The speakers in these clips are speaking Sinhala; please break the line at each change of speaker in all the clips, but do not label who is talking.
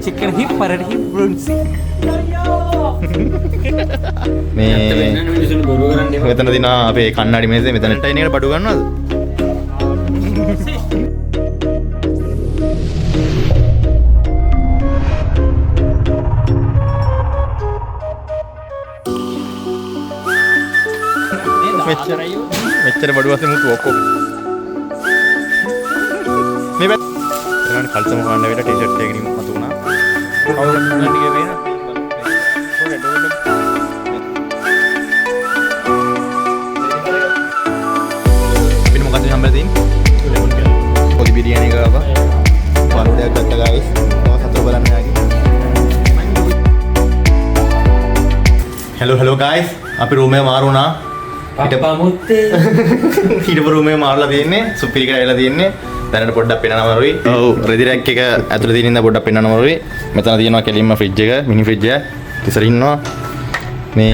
Chicken hip parrot hip brunsi.
මේ
මිනිස්සුන් බොරුව කරන්න එපා.
මෙතන දිනා අපේ කන්නඩි මේසේ මෙතන ටයින් එකට බඩු ගන්නවද? මෙච්චර මෙච්චර බඩු වශයෙන් මුතු ඔක්කොම මේ පැත්ත එනවනේ කල්සම හොයන්න වෙලා ටී-ෂර්ට් එකකින් මතු වුණා.
කවුරුත් ගන්න කියලා පේනවා.
අපිට මොකද්ද හම්බෙලා තියෙන්නේ? පොඩි බිරියානි එකක් ආවා. පරෝඩයක් ගත්තා ගයිස්. තව සතුට බලන්න යාගේ. හෙලෝ හෙලෝ ගයිස්, අපි රූම් එක මාරු වුණා.
අප්පා මුත්තේ.
හිටපු රූම් එක මාරුලා තියෙන්නේ. සුපිරි එකට ඇවිල්ලා තියෙන්නේ. දැනට පොඩ්ඩක් පෙන්නන්න අමාරුයි. ඔව්, රෙදි රැක් එක ඇතුලේ තියෙන ඉඳන් පොඩ්ඩක් පෙන්නන්න අමාරුයි. මෙතන තියෙනවා කෙලින්ම ෆ්‍රිජ් එක, මිනි ෆ්‍රිජ් එක. ඉතින් ඉන්නවා. මේ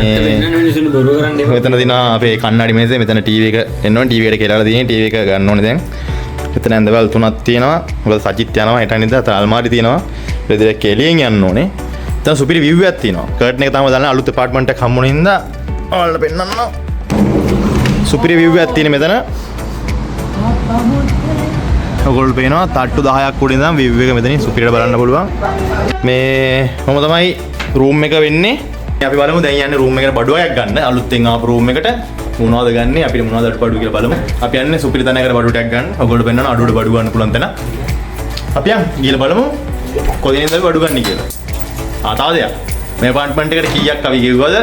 මිනිස්සුන් බොරුව කරන්න එපා.
මෙතන තියෙනවා අපේ කන්නඩි මේසේ. මෙතන ටීවී එක එන්න ඕනේ. ටීවී එකට කියලා තියෙන්නේ. ටීවී එක ගන්න ඕනේ දැන්. මෙතන ඇඳවල් තුනක් තියෙනවා. මොකද සජිත් යනවා හෙට අනිද්දා. තව අල්මාරි තියෙනවා. රෙදි රැක් එළියෙන් යන්න ඕනේ. එතන සුපිරි විව් එකක් තියෙනවා. කර්ටන් එක තාම දාලා අලුත් ඇපාර්ට්මන්ට් එකක් හම්බුන හින්දා ඔයාලට පෙන්නන්න. සුපිරි විව් එකක් තියෙන මෙතන. ඔයගොල්ලෝ පේනවා තට්ටු 10ක් උඩ ඉඳන් විව් එක මෙතනින් සුපිරියට බලන්න පුළුවන්. මේ කොහොම තමයි රූම් එක වෙන්නේ. අපි බලමු දැන් යන්නේ රූම් එකට බඩු එකක් ගන්න. අලුත්ෙන් ආපු රූම් එකට මොනවද ගන්නෙ, අපිට මොනවද අඩුපාඩු කියලා බලමු. අපි යන්නේ සුපිරි තැනකට බඩු ටිකක් ගන්න. ඔයගොල්ලෝ පෙන්නන අඩුවට බඩු ගන්න පුළුවන් තැන. අපි යන් ගිහලා බලමු කොතනින්ද අපි බඩු ගන්න කියලා. ආ තව දෙයක්. මේ ඇපාර්ට්මන්ට් එකට කීයක් අපි ගෙව්වද?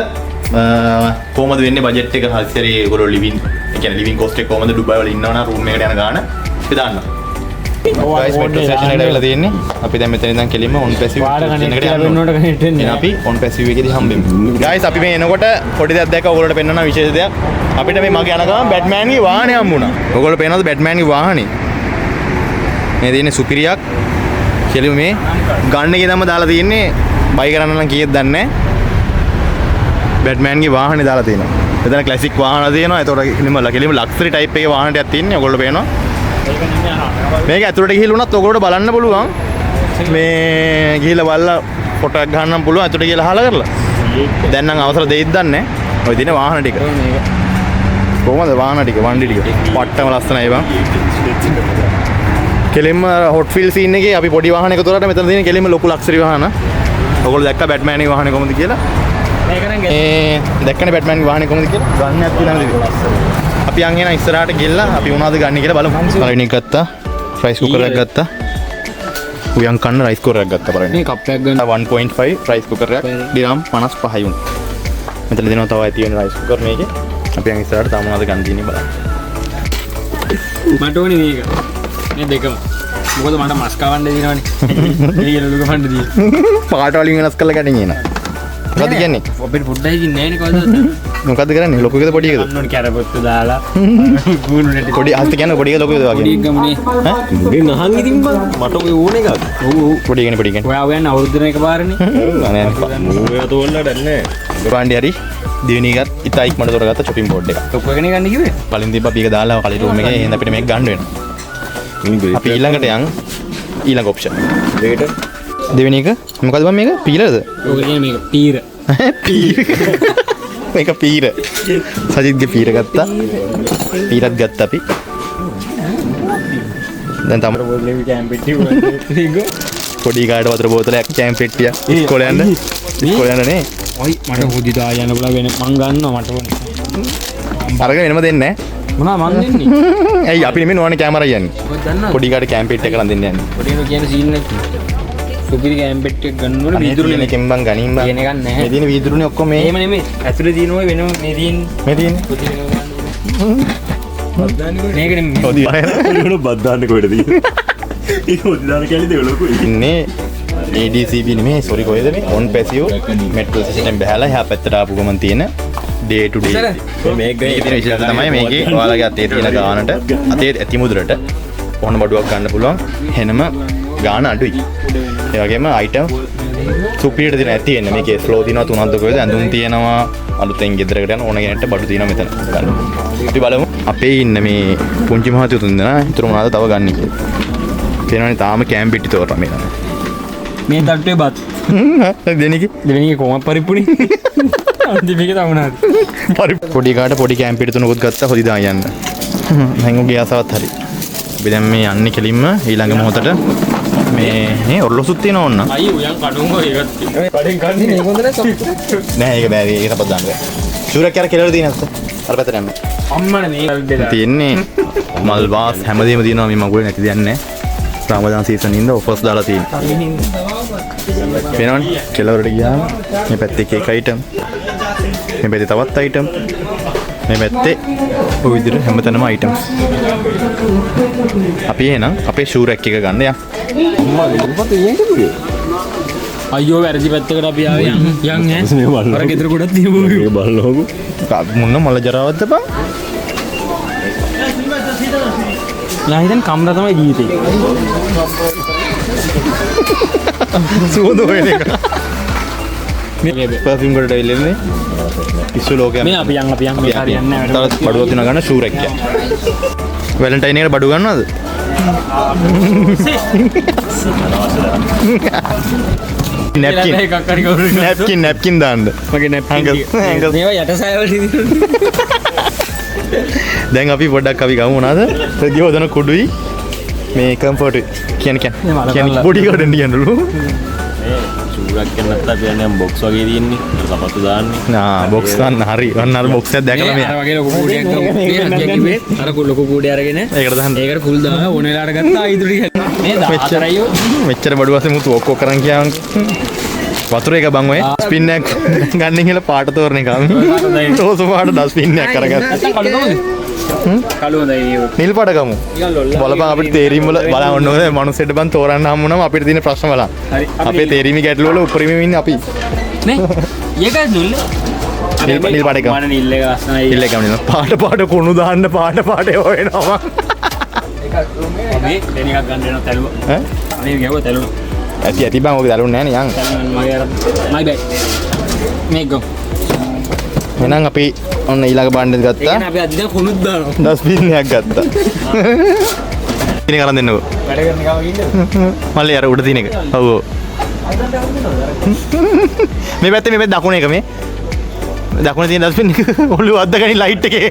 කොහොමද වෙන්නේ බජට් එක හරියට ඒගොල්ලෝ ලිවිං, ඒ කියන්නේ ලිවිං කොස්ට් එක කොහොමද ඩුබායි වල ඉන්නවා නම් රූම් එකට යන ගාන අපි දාන්න. ගයිස් මෙට්‍රෝ ස්ටේෂන් එකට ඇවිල්ලා තියෙන්නේ. අපි දැන් මෙතන ඉඳන් කෙලින්ම ඔන් පැසිව්
පාර
ස්ටේෂන් එකට
කනෙක්ට්
යන්න
වෙන්න
ඕනේ.
ඕන කනෙක්ට් වෙන්න.
එහෙනම් අපි ඔන් පැසිව් එකේදී හම්බෙමු. ගයිස් අපි මේ එනකොට පොඩි දෙයක් දැක්ක ඔයගොල්ලන්ට පෙන්නන විශේෂ දෙයක්. අපිට මේ මගේ යන ගමන් බැට්මෑන්ගේ වාහනේ හම්බුණා. ඔයගොල්ලෝ පේනවද බැට්මෑන්ගේ වාහනේ? මේ තියෙන්නේ සුපිරියක්. කෙලින්ම මේ ගන්න එකේ තමයි දාලා තියෙන්නේ. බයි කරන්න නම් කීයද දන්නේ නැහැ. බැට්මෑන්ගේ වාහනේ දාලා තියෙනවා. මෙතන ක්ලාසික් වාහන තියෙනවා. ඒතකොට කෙලින්ම ලක්සරි ටයිප් එකේ වාහන ටිකක් තියෙන්නේ. ඔයගොල්ලෝ පේනවා. මේක ඇතුළට ගිහිල්ලා වුණත් ඔයගොල්ලෝට බලන්න පුළුවන්. මේ ගිහිල්ලා බලලා ෆොටෝ එකක් ගහන්නම් පුළුවන් ඇතුළට ගිහිල්ලා අහලා කරලා. දැන් නම් අවසර දෙයිද දන්නේ නැහැ. ඔය තියෙන වාහන ටික. කොහොමද වාහන ටික වන්ඩි ටික? පට්ටම ලස්සනයි බං. කෙලින්ම හොට් ෆීල් සීන් එකේ අපි පොඩි වාහන එකතු කරලා මෙතන තියෙන කෙලින්ම ලොකු ලක්සරි වාහන. ඔයගොල්ලෝ දැක්කා බැට්මෑන්ගේ වාහනේ කොහොමද කියලා? මේ දැක්කනේ බැට්මෑන්ගේ වාහනේ කොහොමද කියලා? ගන්න ඇත්ති නේද? අපි යන් එන ඉස්සරහට ගිහලා අපි මොනවද ගන්න කියලා බලමු. පළවෙනි එක ගත්තා. රයිස් කුකර් එකක් ගත්තා. උයන් කන්න රයිස් කුකර් එකක් ගත්තා පළවෙනි.
මේ කප් එකක් ගන්න.
1.5 රයිස් කුකර් එකක් ඩිරාම් 55යි වුණා. මෙතන දෙනවා තව ඇති වෙන රයිස් කුකර් මේකේ. අපි යන් ඉස්සරහට තව මොනවද ගන්න තියෙන්නේ බලන්න.
මට ඕනේ මේක. මේ දෙකම. මොකද මට මස් කවන්න දෙනවනේ. ඒක ලුණු කවන්න තියෙන්නේ.
පාට වලින් වෙනස් කරලා ගන්න එන. මොකද්ද කියන්නේ?
අපිට පොඩ්ඩයි ඉන්නේ නෑනේ කවදාවත්.
මොකද්ද කරන්නේ? ලොකු එකද පොඩි එකද?
අන්න ඕනේ කැරපොත්ත දාලා. ගුණු නැටි.
පොඩි අහස් කියන්නේ පොඩි එකද ලොකු එකද වගේ?
පොඩි එක ගමුනේ.
ඈ?
උඹෙන් අහන් ඉතින් බං මට ඔය ඕන එකක්.
ඔව් ඔව්.
පොඩි එකනේ පොඩි එකනේ.
ඔයා හොයන්නේ අවුරුදු දෙක පාරනේ.
අනේ අනේ.
මූ ඒවා තෝරලා දන්නේ නෑ.
පාණ්ඩි හරි දෙවෙනි එකත් ඉතා ඉක්මනට තෝරගත්ත චොපින් බෝඩ් එක.
ලොකු එකනේ ගන්න කිව්වේ.
කලින් තිබ්බ අපි ඒක දාලා කලින් රූම් එකේ එහෙනම් අපිට මේක ගන්න වෙනවා. අපි ඊළඟට යන් ඊළඟ ඔප්ෂන්.
දෙකට
දෙවෙනි එක මොකද්ද බං මේක? පීරද?
ඔක කියන්නේ මේක පීර.
පීර. මේක පීර. සජිත්ගේ පීර ගත්තා. පීරත් ගත්තා අපි. දැන් තම
බෝතලේ කැම්ප් පෙට්ටිය
පොඩි කාට වතුර බෝතලයක් කැම්ප් පෙට්ටියක් ඉස්කෝලේ යන්න. ඉස්කෝලේ යන්න නේ.
ඔයි මට හොදි දා යන්න පුළුවන් වෙන මං ගන්නවා මට ඕනේ.
අරගෙන වෙනම දෙන්නේ නෑ.
මොනවා මං දෙන්නේ?
ඇයි අපි නෙමෙයි නෝනේ කැමරා යන්නේ.
මොකද දන්නවද?
පොඩි කාට කැම්ප් පෙට්ටිය කරන් දෙන්න යන්නේ.
පොඩි එකා කියන සීන් එක. සුපිරි කැම්ප් පෙට්ටියක් ගන්න ඕනේ
අනේ
වීදුරු
තියෙන
නෙමෙයි.
එකෙන් බං ගනින් බං.
තියෙන එකක් නැහැ.
මේ තියෙන වීදුරුනේ ඔක්කොම මේ.
එහෙම නෙමෙයි. ඇතුලේ තියෙන ඔය වෙනම මේ තියෙන.
මේ තියෙන්නේ.
පොඩි වෙනම ගන්න ඕනේ. මේක නෙමෙයි.
පොඩි
ඔය බත් දාන්න කොහෙද තියෙන්නේ? ඒක හොදි දාන කැලිද ලොකුයි.
ඉන්නේ ADCB නෙමෙයි සෝරි කොහෙද මේ ඔන් පැසිව් මෙට්‍රෝ ස්ටේෂන් එකෙන් බහැලා එහා පැත්තට ආපු ගමන් තියෙන ඩේ ටු ඩේ.
මේක
මේකේ තියෙන විශේෂත්වය තමයි මේකේ ඔයාලගේ අතේ තියෙන ගානට අතේ ඇති මුදලට ඕන බඩුවක් ගන්න පුළුවන්. වෙනම ගාන අඩුයි. ඒ වගේම අයිටම් සුපිරියට තියෙන ඇති වෙන්න මේකේ ෆ්ලෝ තියෙනවා තුනක්ද කොහෙද ඇඳුම් තියෙනවා අලුතෙන් ගෙදරකට යන ඕන කෙනෙක්ට බඩු තියෙනවා මෙතන ගන්න. අපි බලමු අපේ ඉන්න මේ පුංචි මහත්තයෝ තුන් දෙනා ඉතුරු මොනවද තව ගන්න කියලා. පේනවනේ තාම කෑම් පෙට්ටි තෝරලා මේ ළමයි.
මේ තට්ටුවේ බත්.
දෙවෙනි එකේ
දෙවෙනි එකේ කොහොමද පරිප්පුනේ? අන්තිම එකේ තව මොනවද?
පොඩි කාට පොඩි කැම්ප් පිටි තුනකුත් ගත්තා හොදි දාන් යන්න. දැන් උගේ ආසාවත් හරි. අපි දැන් මේ යන්නේ කෙලින්ම ඊළඟ මොහොතට මේ නේ ඔරලොසුත් තියෙනවා ඕන්න.
අයියෝ උයන් කඩුංගෝ ඒකත් කඩෙන් කන්නේ
මේක හොඳ නෑ සප්පු.
නෑ ඒක බෑ ඒක සපත් දාන්න බෑ. ෂූරක් අර කෙලවර තියෙන අත. අර පැත්තට යන්න.
අම්මනේ මේ දෙලා.
තියෙන්නේ මල් වාස් හැමදේම තියෙනවා මේ මගුලේ නැති දෙයක් නෑ. රමදාන් සීසන් ඉඳ ඔෆර්ස් දාලා තියෙනවා. පේනවනේ කෙලවරට ගියාම මේ පැත්තේ එක එක අයිටම්. මේ පැත්තේ තවත් අයිටම්. මේ පැත්තේ ඔය විදිහට හැමතැනම අයිටම්ස්. අපි එහෙනම් අපේ ෂූ රැක් එක ගන්න යන්.
අයියෝ වැරදි පැත්තකට අපි ආවේ යන් යන් ඈ. අර ගෙදර ගොඩක් තියෙන බෝගේ.
මේක බලනකො.
මොන මල ජරාවක්ද බං?
යා හිතන් කම්රා තමයි ජීවිතේ.
සුවඳ හොයන එක.
මේ
පර්ෆියුම් වලට ඇවිල්ලා ඉන්නේ. පිස්සු ලෝකයක්.
මේ අපි යන් අපි යන් මේ හරි යන්නේ නැහැ.
තවත් බඩුවක් තියෙනවා ගන්න ෂූ රැක් එක. වැලන්ටයින් එකට බඩු ගන්නවද? නැප්කින්
එකක් හරි කවුරු හරි
නැප්කින් නැප්කින් දාන්න.
මගේ නැප්කින්
Hanger-
ටික.
hanger.
මේවා යට සෑවල තියෙන.
දැන් අපි පොඩ්ඩක් අපි ගමු මොනවාද? රෙදි හොදන කුඩුයි මේ කම්ෆර්ට් කියන්නේ
මේ
කියන්නේ
මල
කියන්නේ
කරලා.
පොඩි කට කියන්නලු.
මේ ෂූරක් එක නැත්තම් අපි යන්නේ බොක්ස් වගේ තියෙන්නේ. අර සපත්තු දාන්නේ.
නා බොක්ස් ගන්න හරි. ඔන්න අර බොක්ස් එකක් දැකලා
මේ
මේ
අර වගේ ලොකු කූඩියක් ගමු. මේ අර කිව්වේ අර ලොකු කූඩිය අරගෙන
ඒකට දාන්න.
ඒකට කුල් දාලා ඕන වෙලාවට ගත්තා ඉතුරු ටික. මේ 14යි ඔය.
මෙච්චර බඩු වශයෙන් මුතු ඔක්කො කරන් ගියාම වතුර එක බං ඔය ස්පින් එකක් ගන්න කියලා පාට තෝරන එක. රෝස පාට ඩස්බින් එකක් අරගත්තා.
නැත්තම් කළු ගමුද? කළු හොඳයි ඒක.
නිල් පාට ගමු.
නිකන් ලොල්ලා.
බලපන් අපිට තේරීම් වල බලන්න ඕන ඕනේ මනුස්සයෙක්ට බං තෝරන්න හම්බ වුණාම අපිට තියෙන ප්‍රශ්න බලන්න.
හරි.
අපේ තේරීමේ ගැටලු වල උපරිමෙම ඉන්නේ අපි.
නේ? ඒක දුල්ල.
නිල් පාට එක.
මට නිල් එක ලස්සනයි.
නිල් එක ගමු නිල්. පාට පාට කුණු දාන්න පාට පාට ඒවා වෙනවා මං.
මේ දෙන එකක් ගන්න වෙනවා තැළුව.
ඈ?
අනේ ගැහුවා තැළුව.
ඇති ඇති බං ඔක දැලුන්නේ නෑනේ යන්.
තැළුව මගේ අර මයි බෑග්. මේක ගමු.
එහෙනම් අපි ඔන්න ඊළඟ භාණ්ඩෙත්
ඒ
ගත්තා.
කියන්නේ අපි අද දැන් කුණුත් දානවා.
ඩස්බින් එකක් ගත්තා. තියෙන එක අරන් දෙන්නකෝ.
වැඩ කරන ගම ඉන්නද?
මල්ලි අර උඩ තියෙන එක. ඔව් ඔව්. මේ පැත්තේ මේ පැත්තේ දකුණ එක මේ. දකුණේ තියෙන ඩස්බින් එක ඔළුව අද්ද ගනින් ලයිට් එකේ.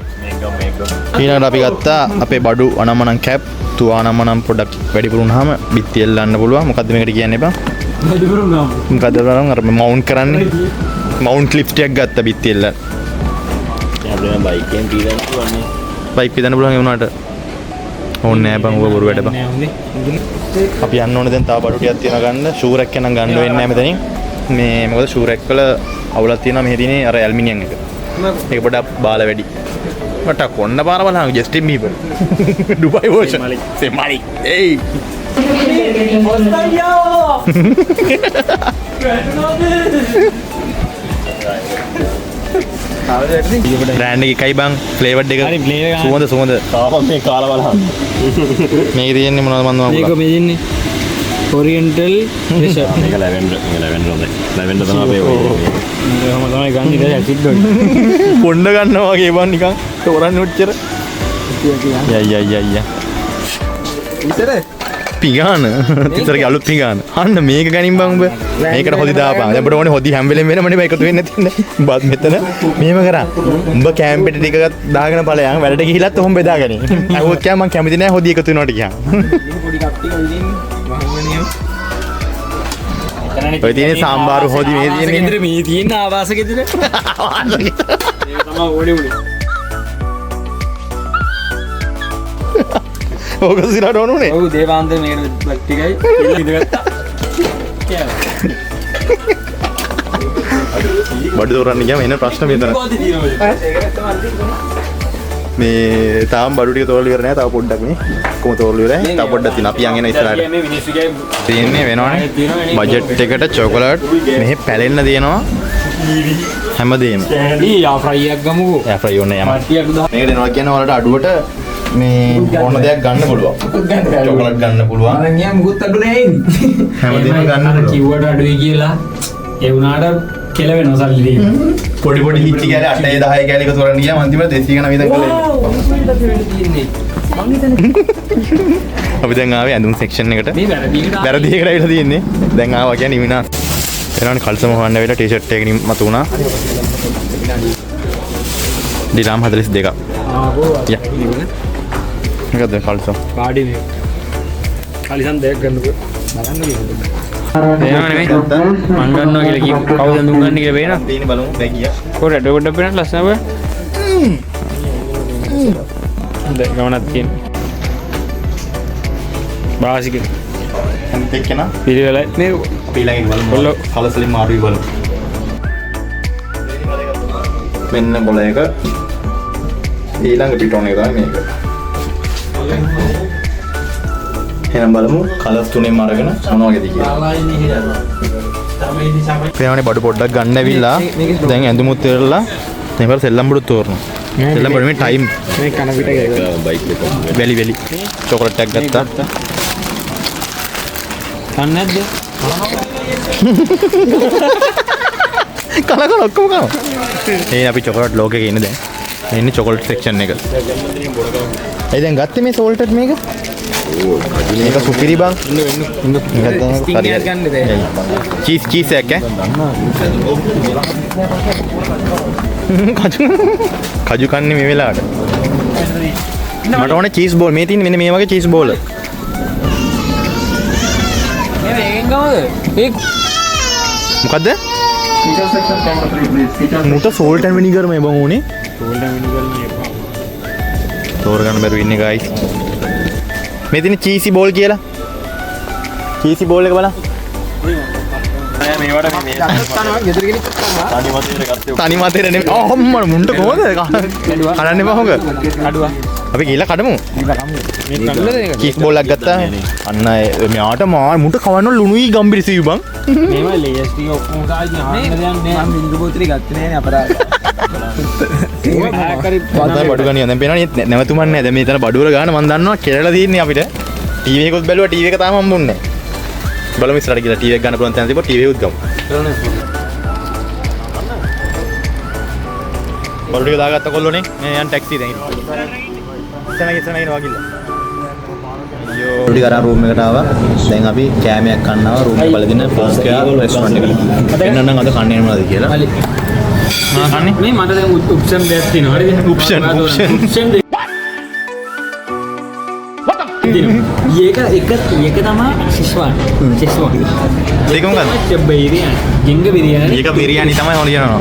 ඊළඟට අපි ගත්තා අපේ බඩු අනම්මනම් කැප් තුවානම්මනම් පොඩ්ඩක් වැඩිපුර වුණාම බිත්ති එල්ලන්න පුළුවන්. මොකද්ද මේකට කියන්නේ බං?
වැඩිපුර වුණාම.
මොකද්ද බලන්න අර මවුන්ට් කරන්නේ. මවුන්ට් ක්ලිප් ටිකක් ගත්තා බිත්ති එල්ලන්න.
දැන් අපිට නම් බයික් එකෙන් පීදන්න පුළුවන් නේ.
බයික් පීදන්න පුළුවන් ඒ වුණාට ඕනේ නෑ බං ඔබ බොරු වැඩ බං.
නෑ හොඳේ.
අපි යන්න ඕනේ දැන් තව බඩු ටිකක් තියෙනවා ගන්න. ෂූ රැක් එක නම් ගන්න වෙන්නේ නෑ මෙතනින්. මේ මොකද ෂූ රැක් වල අවුලක් තියෙනවා මෙහෙ තියෙන්නේ අර ඇලුමිනියම් එක. ඒක පොඩ්ඩක් බාල වැඩි. මට කොන්න පාර බලහන් ජස්ටින් බීබර්. Dubai version. සෙමලි. ඒයි. බ්‍රෑන්ඩ් එක එකයි බං ෆ්ලේවර්ඩ් එක.
හරි, ෆ්ලේවර් එක.
සුවඳ සුවඳ.
තාම මේ කාලා බලහන්.
මේකේ තියෙන්නේ මොනවද මන්
මේක
දන්නවා.
මේ දෙන්නේ ඔරියන්ටල් ප්‍රෙෂර්.
මේක ලැවෙන්ඩර් මේක ලැවෙන්ඩර් හොඳයි. ලැවෙන්ඩර් තමයි අපේ ඔය.
මේක තමයි ගන්න ඊට පස්සේ ඇසිඩ් වගේ.
පොණ්ඩ ගන්නවා වගේ බං නිකන් තෝරන්න ඔච්චර. යයි යයි යයි යයි.
ඉතින්
පිඟාන තිසරගේ අලුත් පිඟාන. අන්න මේක ගනින් බං උඹ. මේකට හොදි දාපන්. දැන් උඹට ඕනේ හොදි හැම වෙලෙම වෙනමනේ බං එකතු වෙන්නේ නැති නේ. උඹත් මෙතන මෙහෙම කරා. උඹ කැම්ප් එකට ටිකක් දාගෙන ඵලයන් වැඩට ගිහිලත් ඔහොම බෙදාගනි. ඇහුවොත් කියා මං කැමති නෑ හොදි එකතු වෙනවට කියා.
පොඩි කප් ටික ඔය දෙන්නේ. වහගෙන යමු.
ඔය තියෙන්නේ සාම්බාරු හොදි මේ තියෙන්නේ.
ගෙදර මේ තියෙන ආවාස ගෙදර. ඒක තමයි ඕනේ උනේ.
ඕක සිරාට ඕන උනේ.
ඔව් දේවාන්තර මේකට බත් ටිකයි ඉඳගත්තා. කෑවා.
බඩු තෝරන්න ගියාම එන ප්‍රශ්න මෙතන.
කොහොමද තියෙන්නේ?
මේ තාම බඩු ටික තෝරලා ඉවර නෑ. තව පොඩ්ඩක් මේ ඔක්කොම තෝරලා ඉවරයි. තව පොඩ්ඩක් තියෙනවා. අපි යන් එන ඉස්සරහට.
මේ මිනිස්සු ගෑ
තියෙන්නේ වෙනවනේ. බජට් එකට චොකලට් මෙහෙ පැලෙන්න තියෙනවා. හැමදේම.
ඊ යා ෆ්‍රයි එකක් ගමුකෝ.
යා ෆ්‍රයි ඕනේ යම.
පට්ටියක් දා.
මේකට එනවා කියන්නේ ඔයාලට අඩුවට මේ ඕන දෙයක් ගන්න පුළුවන්. චොකලට් ගන්න පුළුවන්.
මං ගියා මුකුත් අඩු නෑ ඉතින්.
හැමදේම ගන්න
අර
පුළුවන්.
කිව්වට අඩුයි කියලා ඒ වුණාට කෙලවෙනවා සල්ලි ටික.
පොඩි පොඩි හිච්චි කෑලි 8 10 කෑලි එකතු කරන්න ගියාම අන්තිමට 200 ගණන් විතර කළා.
මං හිතන්නේ.
අපි දැන් ආවේ ඇඳුම් සෙක්ෂන් එකට.
මේ වැරදි එකට
වැරදි එකට ඇවිල්ලා තියෙන්නේ. දැන් ආවා කියන්නේ විනාශ. එනවනේ කල්සම හොයන්න වෙලා ටී-ෂර්ට් එකකින් මතු වුණා. දිරාම් 42ක්.
ආවෝ.
යා. මොකද්ද කල්සම?
පාඩි මේ. කලිසම් දෙකක් ගන්නකෝ. බලන්න කියලා. පේනව නෙමෙයි. මං ගන්නවා කියලා කිව්ව. කවුද ඇඳුම් ගන්න කියලා පේනවද?
තියෙන්නේ බලමු දැන් ගියා.
කො රෙඩ් ගොඩක් පේනවද ලස්සන බෑ. හොඳයි ගමනක් තියෙන. බාසික.
අනිත් එක්කෙනා
පිළිවෙලයි මේ
අපි ඊළඟ එක බලමු.
කොල්ලෝ.
කලර්ස් වලින් මාරුයි බලමු. මෙන්න කොළ එක. ඊළඟ පිටෝන එක තමයි මේක. එහෙනම් බලමු කලර්ස් තුනෙන්ම අරගෙන මොන වගේද කියලා. පේනවනේ බඩු පොඩ්ඩක් ගන්න ඇවිල්ලා දැන් ඇඳුමුත් තේරලා මේ පාර සෙල්ලම් බඩුත් තෝරනවා. සෙල්ලම් බඩු මේ ටයිම්
මේ කන පිට ගෑවා.
බයික් එක.
වැලි වැලි චොකලට් එකක් ගත්තා.
කන්නේ නැද්ද?
කන කන ඔක්කොම කනවා. ඒ අපි චොකලට් ලෝකෙක ඉන්නේ දැන්. මේ ඉන්නේ චොකලට් සෙක්ෂන් එක. ඒ දැන් ගත්තේ මේ සෝල්ටඩ් මේක? මේක සුපිරි බං.
ඉන්න
මේකත් දැන්
ස්ටිං
හරි
එකක්
හරි.
ගන්න බෑ.
චීස් චීස් එකක් ඈ. කජු කජු කන්නේ මේ වෙලාවට. මට ඕනේ චීස් බෝල්. මේ තියෙන්නේ මෙන්න මේ වගේ චීස් බෝල්.
මේ මේකෙන් ගමද? ඒ
මොකද්ද? මුට සෝල්ට් ඇන්ඩ් විනිගර් මේ බං ඕනේ.
සෝල්ට් ඇන්ඩ් විනිගර් නේ එපා.
තෝරගන්න බැරුව ඉන්නේ ගයිස්. මේ තියෙන චීසි බෝල් කියලා. චීසි බෝල් එක බලන්න.
නෑ මේවට මේ
ගෙදර ගෙනිච්ච තමයි.
තනි මතේ නෙමෙයි. අම්මා මුන්ට කොහොමද? කඩන්න එපා හොඟ.
කඩුවා.
අපි ගිහලා කඩමු.
මේ කඩලද ඒක?
චීස් බෝල් එකක් ගත්තා. අන්න මෙයාට මා මුන්ට කවන්න ලුණුයි ගම්බිරිසුයි බං.
මේව ලේයර්ස් ටික ඔක්කොම කාලා ඉතින් අහන්න දෙයක් නෑ.
මම විනිග බෝතලේ ගත්තේ නෑනේ අපරාධ.
තමයි බඩු ගනිය. දැන් පේනවනේ නැවතුමක් නෑ. දැන් මේ තන බඩු වල ගාන මං දන්නවා කෙරලා තියෙන්නේ අපිට. ටීවී එකකුත් බැලුවා ටීවී එක තාම හම්බුන්නේ නෑ. බලමු ඉස්සරහට ගිහලා ටීවී එක ගන්න පුළුවන් තැන තිබ්බොත් ටීවී එකකුත් ගමු. බඩු ටික දාගත්ත කොල්ලෝනේ. මේ යන් ටැක්සි දැන්. ඉස්සරහ ඉස්සරහ එනවා ගිහලා. අයියෝ. බඩු ටික අරන් රූම් එකට ආවා. දැන් අපි කෑමයක් කන්න ආවා රූම් එක බලදින ෆෝර් ස්ක්වෙයාර් රෙස්ටොරන්ට් එකට. එන්න නම් අද කන්නේ මොනවද කියලා. මා කන්නේ
මේ මට දැන් ඔප්ෂන් දෙකක් තියෙනවා. හරිද?
ඔප්ෂන් ඔප්ෂන්
ඔප්ෂන් දෙක. ඒක එක එක තමයි සිස්වාන්. සිස්වාන්.
දෙක මොකද්ද?
බිරියානි. ජිංග බිරියානි.
ඒක බිරියානි තමයි හොඳ කියනවා.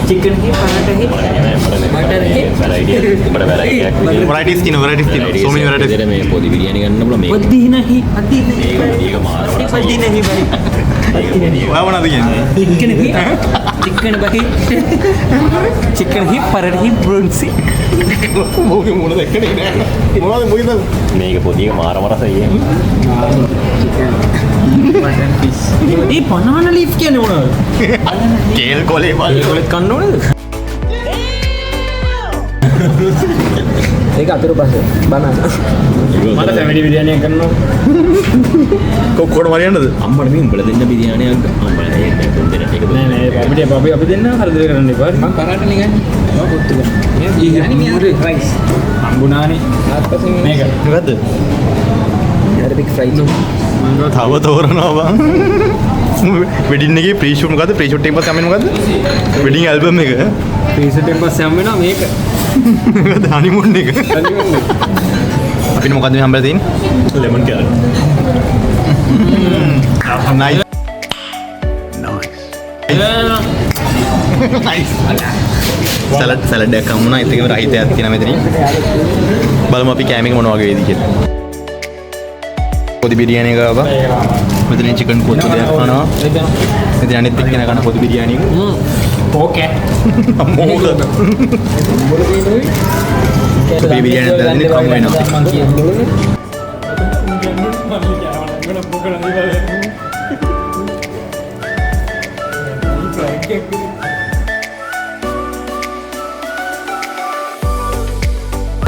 චිකන් හි පරාටා හි මටන් හි
උඹට වැරයිටි එකක් විදියට.
වරයිටිස් තියෙනවා වරයිටිස් තියෙනවා. සෝ මෙනි වරයිටිස්.
විදියට මේ පොඩි බිරියානි ගන්න පුළුවන් මේක.
පොදීනා හි පදීනා
මේක මාර
හි පදීනා හි බයි.
ඔයා මොනවද කියන්නේ?
චිකන් හි චිකන් බහි චිකන් හි පරාටා හි බ්‍රොන්සි.
මොකද මොන දැක්කනේ නෑ. මොනවද මොකද
මේක පොඩි එක මාරම රසයි ඈ.
Mutton fish. ඒ බනානා ලීෆ් කියන්නේ මොනවද?
කේල් කොලේ බල.
ඒකලත් කන්න ඕනේද?
ඒක අතුරු පස්සේ බනානා.
මට ෆැමිලි බිරියානි එකක් ගන්න ඕන.
කොක්කොඩ මරියන්නද?
අම්මට මේ උඹලා දෙන්න බිරියානියක් අම්මලා දෙන්න තුන් දෙනාට එක
නෑ නෑ අපිට අපි අපි දෙන්න හරදර කරන්න එපා.
මං පරාට නේ ගන්නේ. මම කොත්තු ගන්න. මේ බිරියානි මේ රයිස්.
හම්බුණානේ.
ආත්පසින්
මේක.
මොකද්ද?
අරබික් ෆ්‍රයිඩ්.
තව තෝරනවා බං. වෙඩින් එකේ ප්‍රී ෂූට් මොකද්ද? ප්‍රී ෂූට් එකෙන් පස්සේ හම්බෙන්නේ මොකද්ද? වෙඩින් ඇල්බම් එක.
ප්‍රී ෂූට් එකෙන් පස්සේ හම්බ වෙනවා මේක.
මොකද්ද හනිමූන් එක? අපිට මොකද්ද මේ හම්බෙලා තියෙන්නේ?
Lemon carrot.
Nice. Nice. Salad salad එකක් හම්බුණා. ඒත් එක්කම රහිතයක් තියෙනවා මෙතනින්. බලමු අපි කෑම එක මොන වගේ වේද කියලා. පොඩි බිරියානි එක ආවා. මෙතනින් චිකන් කොත්තු දෙයක් කනවා. මෙතන අනිත් එක්කෙනා කන පොඩි බිරියානි එක.
ඕකේ.
මොකද? පොඩි බිරියානි එකක් දාලා කමු වෙනවා.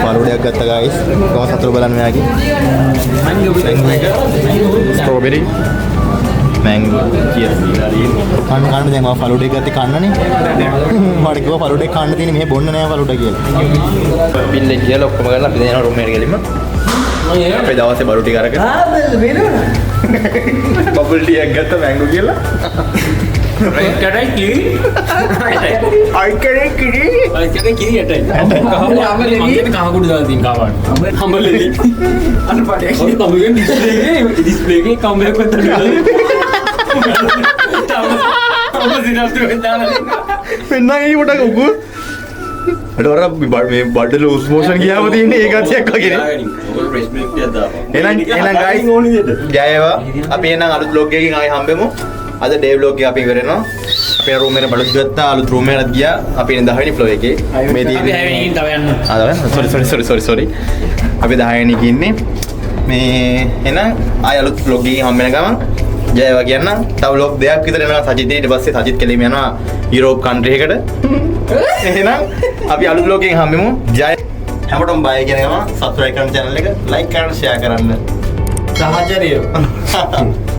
පලුඩයක් ගත්තා ගයිස්. කොහොම සතුරු බලන්න මෙයාගේ. මැංගෝ එක ස්ට්‍රෝබෙරි මැංගෝ කියලා. කන්න කන්න දැන් ඔයා ෆලුඩ එක ගත්තේ කන්නනේ. මට කිව්වා ෆලුඩ එක කන්න තියෙන්නේ මෙහෙ බොන්න නෑ ෆලුඩ කියලා. බිල් එක කියලා ඔක්කොම කරලා අපි දැන් යනවා රූම් එකට ගෙලින්ම. අපේ දවසේ බඩු ටික අරගෙන බබල් ටී එකක් ගත්තා මැංගෝ කියලා.
කඩයි කිරි.
අයිකරේ කිරි.
අයිකරේ කිරි ඇටයි. මං කියන්නේ කහකුඩු දාලා තියෙන කහපාට. අඹලෙලි. අර පාටේ. ඔය තමුගේ ඩිස්ප්ලේ එකේ ඩිස්ප්ලේ එකේ කම්බයක් වත්තට අඹ සිනස්තු වෙන දාලා.
පෙන්නන් ඒ පොඩක් උගු. අර අර මේ බඩ ලූස් මෝෂන් ගියාම තියෙන්නේ ඒ ගතියක් වගේ නේ.
ඔයගොල්ලෝ ෆ්‍රෙෂ් මිල්ක් ටිකක් දාපන්.
එහෙනම් එහෙනම් ගයිස් ජය වේවා. අපි එහෙනම් අලුත් ව්ලොග් එකකින් ආයෙ හම්බෙමු. අද ඩේ ව්ලොග් එක අපි ඉවර වෙනවා. අපේ රූම් එකට බලුත් ගත්තා, අලුත් රූම් එකටත් ගියා. අපි ඉන්නේ 10 වෙනි ෆ්ලෝර් එකේ. මේ
අපි
තියෙන්නේ
6 වෙනි එකකින් තව යන්න.
ආ sorry sorry sorry sorry sorry. අපි 10 වෙනි එකේ ඉන්නේ. මේ එහෙනම් ආයෙ අලුත් ව්ලොග් එකකින් හම්බ වෙන ගමන් ජය වේවා කියන්න. තව ව්ලොග් දෙකක් විතර එනවා සජිත්. ඊට පස්සේ සජිත් කෙලින්ම යනවා යුරෝප් කන්ට්‍රි එකට. එහෙනම් අපි අලුත් ව්ලොග් එකකින් හම්බෙමු. ජය හැමෝටම බය කියන ගමන් සබ්ස්ක්‍රයිබ් කරන්න චැනල් එක, ලයික් කරන්න, ෂෙයා කරන්න.
සහචරයෝ.